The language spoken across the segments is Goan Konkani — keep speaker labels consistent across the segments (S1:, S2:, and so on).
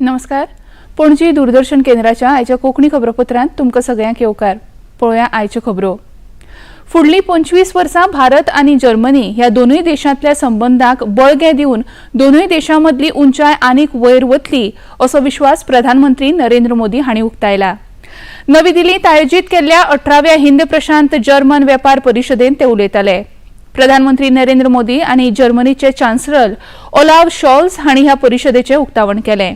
S1: नमस्कार. पणजी दूरदर्शन केंद्राच्या आयच्या कोंकणी खबरापत्रांत तुमकां सगळ्यांक येवकार. पळोवया आयच्यो खबरो. फुडलीं 25 वर्सां भारत आनी जर्मनी ह्या दोनूय देशांतल्या संबंदांक बळगें दिवन दोनूय देशां मदली उंचाय आनीक वयर वतली, असो विश्वास प्रधानमंत्री नरेंद्र मोदी हांणी उक्तायला. नवी दिल्लींत आयोजीत केल्ल्या 18व्या हिंद प्रशांत जर्मन वेपार परिशदेंत ते उलयताले. प्रधानमंत्री नरेंद्र मोदी आनी जर्मनीचे चान्सलर ओलाव शॉल्स हांणी ह्या परिशदेचें उक्तावण केलें.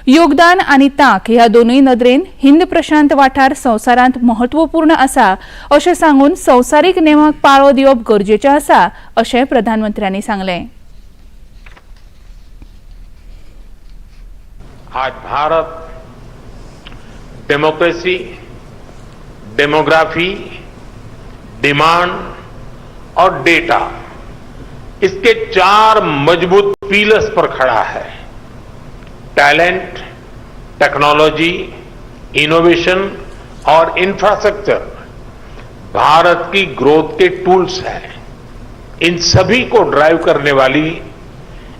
S1: योगदान आनी तांक ह्या दोनूय नदरेन हिंद प्रशांत वाठार संवसारांत म्हत्वपूर्ण आसा, अशें सांगून संवसारीक नेमाक पाळो दिवप गरजेचें आसा, अशें प्रधानमंत्र्यांनी सांगलें.
S2: आज भारत डेमोक्रेसी, डेमोग्राफी, डिमांड और डेटा, इसके चार मजबूत पिलर्स पर खड़ा है। टैलेंट, टेक्नोलॉजी, इनोवेशन और इंफ्रास्ट्रक्चर भारत की ग्रोथ के टूल्स हैं। इन सभी को ड्राइव करने वाली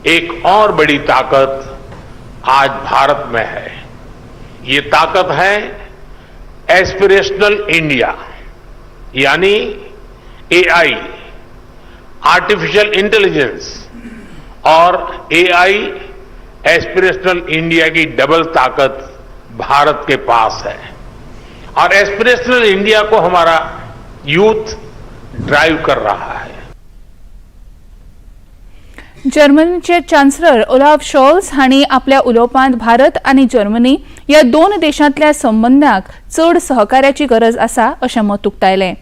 S2: एक और बड़ी ताकत आज भारत में है। ये ताकत है एस्पिरेशनल इंडिया, यानी एआई, आर्टिफिशियल इंटेलिजेंस और एआई एस्पिरेशनल इंडिया की डबल ताकत भारत के पास है और एस्पिरेशनल इंडिया को हमारा यूथ ड्राइव कर रहा है।
S1: जर्मनीचे चान्सलर ओलाफ शॉल्स हांणी आपल्या उलोवपांत भारत आनी जर्मनी ह्या दोन देशांतल्या संबंदांक चड सहकार्याची गरज आसा, अशें मत उक्तायलें.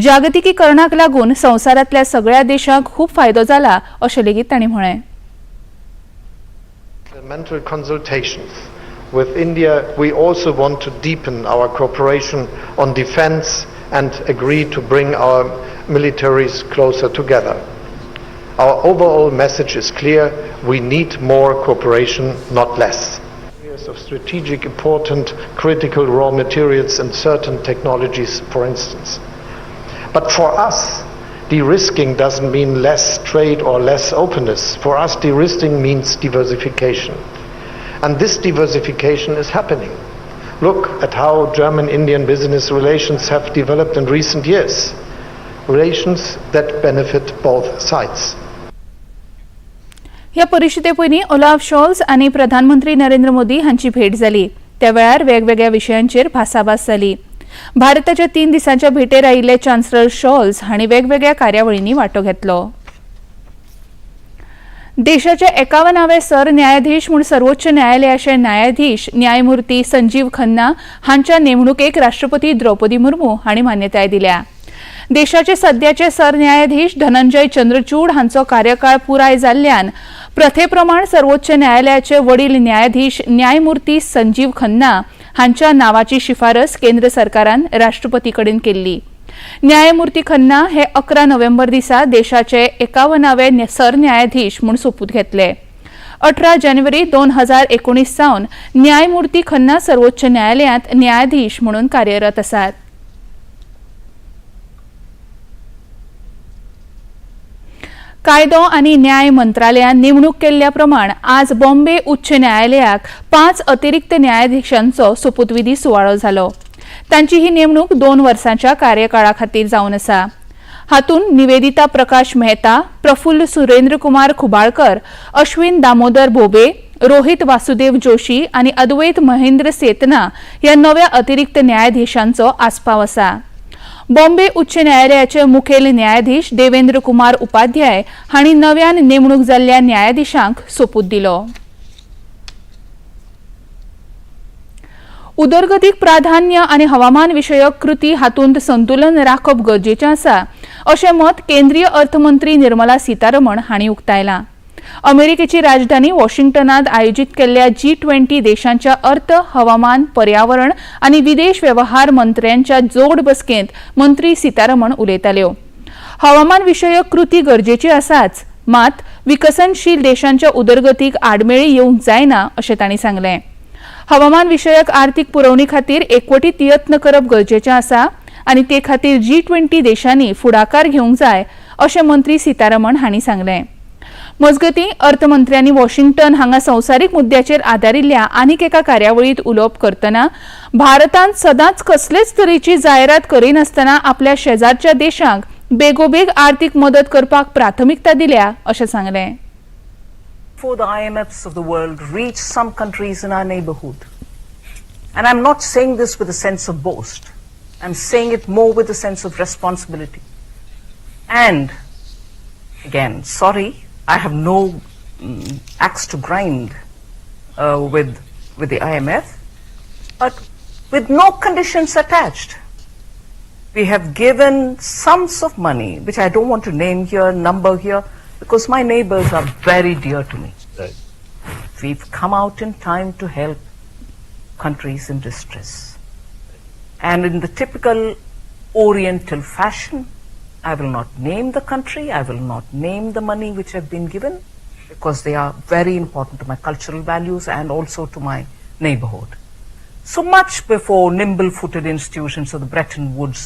S1: जागतिकीकरणाक लागून संवसारांतल्या सगळ्या देशांक खूब फायदो जाला, अशें लेगीत तांणी म्हळें.
S3: Mental consultations. With India, we also want to deepen our cooperation on defense and agree to bring our militaries closer together. Our overall message is clear: we need more cooperation, not less. Areas of strategic important critical raw materials and certain technologies, for instance. But for us, de-risking doesn't mean less trade or less openness. For us, de-risking means diversification. And this diversification is happening. Look at how German-Indian business relations have developed in recent years. Relations that benefit both sides.
S1: ह्या परिशदे पयलीं ओलाफ शॉल्स आनी प्रधानमंत्री नरेंद्र मोदी हांची भेट जाली. त्या वेळार वेगवेगळ्या विशयांचेर भासाभास जाली. भारताच्या 3 दिसांच्या भेटेर आयिल्ले चान्सलर शॉल्स हांणी वेगवेगळ्या कार्यावळींनी वांटो घेतलो. देशाचे 51वे सरन्यायाधीश म्हूण सर्वोच्च न्यायालयाचे न्यायाधीश न्यायमूर्ती संजीव खन्ना हांच्या नेमणुकेक राष्ट्रपती द्रौपदी मुर्मू हांणी मान्यताय दिल्या. देशाचे सद्याचे सरन्यायाधीश धनंजय चंद्रचूड हांचो कार्यकाळ पुराय जाल्ल्यान प्रथेप्रमाण सर्वोच्च न्यायालयाचे वडील न्यायाधीश न्यायमूर्ती संजीव खन्ना हांच्या नावाची शिफारस केंद्र सरकारान राष्ट्रपती कडेन केल्ली. न्यायमूर्ती खन्ना हे 11 नोव्हेंबर दिसा देशाचे 51वे सरन्यायाधीश म्हूण सोपूत घेतले. 18 जानेवारी 2019 सावन न्यायमूर्ती खन्ना सर्वोच्च न्यायालयांत न्यायाधीश म्हणून कार्यरत आसात. कायदो आनी न्याय मंत्रालयान नेमणूक केल्ल्या प्रमाण आज बॉम्बे उच्च न्यायालयाक पांच अतिरिक्त न्यायाधीशांचो सोपूतविधी सुवाळो जालो. तांची ही नेमणूक 2 वर्सांच्या कार्यकाळा खातीर जावन आसा. हातूंत निवेदिता प्रकाश मेहता, प्रफुल्ल सुरेंद्र कुमार खुबाळकर, अश्विन दामोदर भोबे, रोहित वासुदेव जोशी आनी अद्वैत महेंद्र सेतना ह्या नव्या अतिरिक्त न्यायाधीशांचो आस्पाव आसा. बॉम्बे उच्च न्यायालयाचे मुखेल न्यायाधीश देवेंद्र कुमार उपाध्याय हांणी नव्यान नेमणूक जाल्ल्या न्यायाधीशांक सोपूत दिलो. उदरगतीक प्राधान्य आनी हवामान विशयक कृती हातूंत संतुलन राखप गरजेचें आसा, अशें मत केंद्रीय अर्थमंत्री निर्मला सीतारमण हांणी उक्तायलां. अमेरिकेची राजधानी वॉशिंग्टनात आयोजीत केल्ल्या जी 20 देशांच्या अर्थ, हवामान, पर्यावरण आनी विदेश वेव्हार मंत्र्यांच्या जोड बसकेंत मंत्री सीतारमण उलयताल्यो. हवामान विशयक कृती गरजेची आसाच, मात विकसनशील देशांच्या उदरगतीक आडमेळी येवंक जायना, अशें तांणी सांगलें. हवामान विशयक आर्थिक पुरवणी खातीर एकवटीत यत्न करप गरजेचें आसा आनी ते खातीर जी 20 देशांनी फुडाकार घेवंक जाय, अशें मंत्री सीतारमण हांणी सांगलें. मजगतीं अर्थमंत्र्यांनी वॉशिंग्टन हांगा संवसारीक मुद्द्याचेर आदारिल्ल्या आनीक एका कार्यावळींत उलोवप करतना भारतान सदांच कसलेच तरेची जायरात करिनासतना आपल्या शेजारच्या देशांक बेगोबेग आर्थिक मदत करपाक प्राथमिकता दिल्या अशें सांगलें.
S4: Before the IMFs of the world reach some countries in our neighborhood. And I'm not saying this with a sense of boast. I'm saying it more with a sense of responsibility. And again, sorry, I have no axe to grind with the IMF, but with no conditions attached. We have given sums of money, which I don't want to name here, number here, because my neighbors are very dear to me. We've come out in time to help countries in distress. And in the typical Oriental fashion, I will not name the country, I will not name the money which have been given, because they are very important to my cultural values and also to my neighborhood. So much before nimble-footed institutions of the Bretton Woods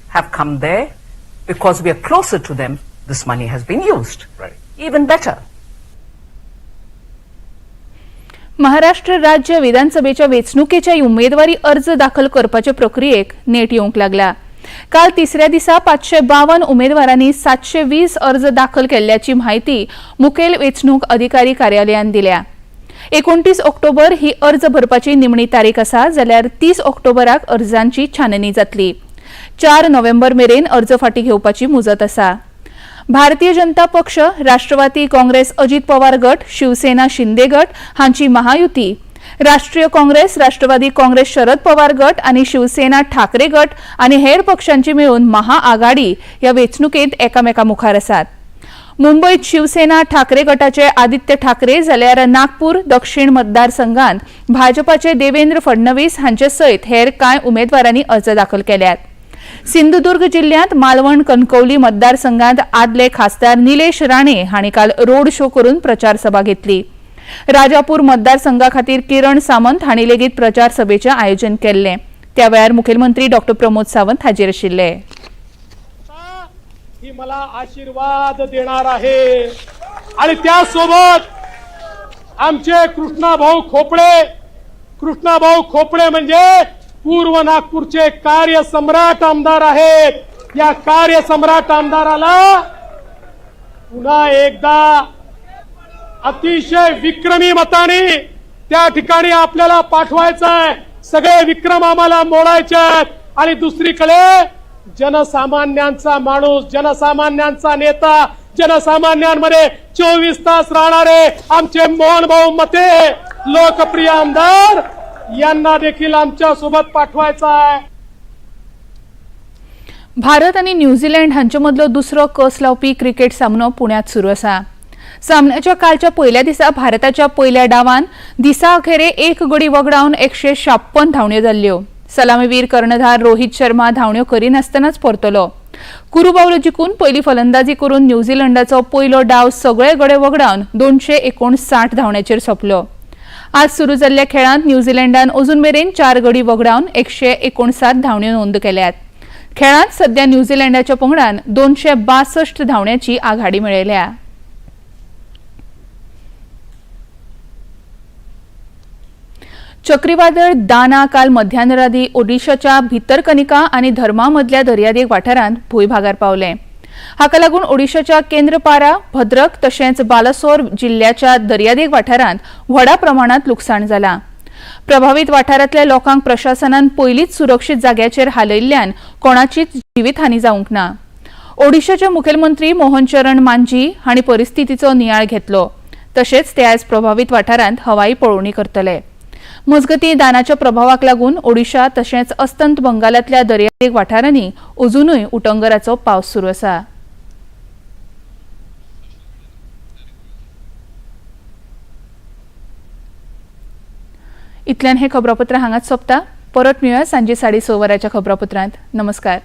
S4: have come there, because we are closer to them, this money has been used. Even better.
S1: Maharashtra राज्य विधानसभेच्या वेंचणुकेच्या उमेदवारी अर्ज दाखल करपाचे प्रक्रियेक नेट येवंक लागला. काल तिसऱ्या दिसा 552 उमेदवारांनी 720 अर्ज दाखल केल्ल्याची म्हायती मुखेल वेंचणूक अधिकारी कार्यालयान दिल्या. 29 ऑक्टोबर ही अर्ज भरपाची निमणी तारीख आसा, जाल्यार 30 ऑक्टोबराक अर्जांची छाननी जातली. 4 नोव्हेंबर मेरेन अर्ज फाटीं घेवपाची मुजत आसा. भारतीय जनता पक्ष, राष्ट्रवादी काँग्रेस अजित पवार गट, शिवसेना शिंदे गट हांची महायुती, राष्ट्रीय काँग्रेस, राष्ट्रवादी काँग्रेस शरद पवार गट आनी शिवसेना ठाकरे गट आनी हेर पक्षांची मेळून महाआघाडी ह्या वेंचणुकेंत एकामेका मुखार आसात. मुंबयत शिवसेना ठाकरे गटाचे आदित्य ठाकरे, जाल्यार नागपूर दक्षिण मतदारसंघात भाजपाचे देवेंद्र फडणवीस हांचे सयत हेर कांय उमेदवारांनी अर्ज दाखल केल्यात. सिंधुदुर्ग जिल्ह्यांत मालवण कणकवली मतदारसंघात आदले खासदार निलेश राणे हांणी काल रोड शो करून प्रचार सभा घेतली. राजापूर मतदारसंघा खातीर किरण सामंत हांणी लेगीत प्रचार सभेचें आयोजन केल्लें. त्या वेळार मुखेलमंत्री डॉ प्रमोद सावंत हाजीर आशिल्ले.
S5: ही मला आशीर्वाद देणार आहे आणि त्यासोबत आमचे कृष्णाभाऊ खोपडे. कृष्णाभाऊ खोपडे म्हणजे पूर्व नागपूरचे कार्यसम्राट आमदार आहेत. या कार्यसम्राट आमदाराला पुन्हा एकदा अतिशय विक्रमी मताने त्या ठिकाणी आपल्याला पाठवायचं आहे. सगळे विक्रम आम्हाला मोडायचे आहेत आणि दुसरीकडे जनसामान्यांचा माणूस, जनसामान्यांचा नेता, जनसामान्यांमध्ये 24 तास राहणारे आमचे मोहन भाऊ मते, लोकप्रिय आमदार, यांना देखील आमच्या सोबत पाठवायचा आहे.
S1: भारत आनी न्यूझीलंड हांचे मदलो दुसरो कस लावपी क्रिकेट सामनो पुण्यात सुरू आसा. सामन्याच्या कालच्या पयल्या दिसा भारताच्या पयल्या डावान दिसा अखेरे एक गडी वगडावन 156 धांवड्यो जाल्ल्यो. सलामीवीर कर्णधार रोहित शर्मा धांवड्यो करिनासतनाच परतलो. कुरुबावलो जिखून पयली फलंदाजी करून न्यूझीलंडाचो पयलो डाव सगळे गडे वगडावन 259 धांवड्याचेर सोंपलो. आज सुरू जाल्ल्या खेळांत न्यूझीलंडान अजून मेरेन 4 गडी वगडावन 159 धांवड्यो नोंद केल्यात. खेळांत सध्या न्यूझीलंडाच्या पंगडान 262 धांवड्याची आघाडी मेळयल्या. चक्रीवादळ दाना काल मध्यानराती ओडिशाच्या भितरकनिका आनी धर्मा मदल्या दर्यादेग वाठारांत भूंयभागार पावलें. हाका लागून ओडिशाच्या केंद्रपारा, भद्रक तशेंच बालासोर जिल्ल्याच्या दर्यादेग वाठारांत व्हडा प्रमाणांत लुकसाण जालां. प्रभावीत वाठारांतल्या लोकांक प्रशासनान पयलींच सुरक्षीत जाग्याचेर हालयिल्ल्यान कोणाचीच जिवीतहानी जावंक ना. ओडिशाचे मुखेलमंत्री मोहन चरण मांझी हांणी परिस्थितीचो नियाळ घेतलो. तशेंच ते आयज प्रभावीत वाठारांत हवाई पळोवणी करतले. मजगतीं, दानाच्या प्रभावाक लागून ओडिशा तशेंच अस्तंत बंगालांतल्या दर्यादेग वाठारांनी अजुनूय उटंगराचो पावस सुरू आसा. इतल्यान हें खबरापत्र हांगाच सोंपता. परत मेळुया सांजे 6:30 वरांच्या खबरापत्रांत. नमस्कार.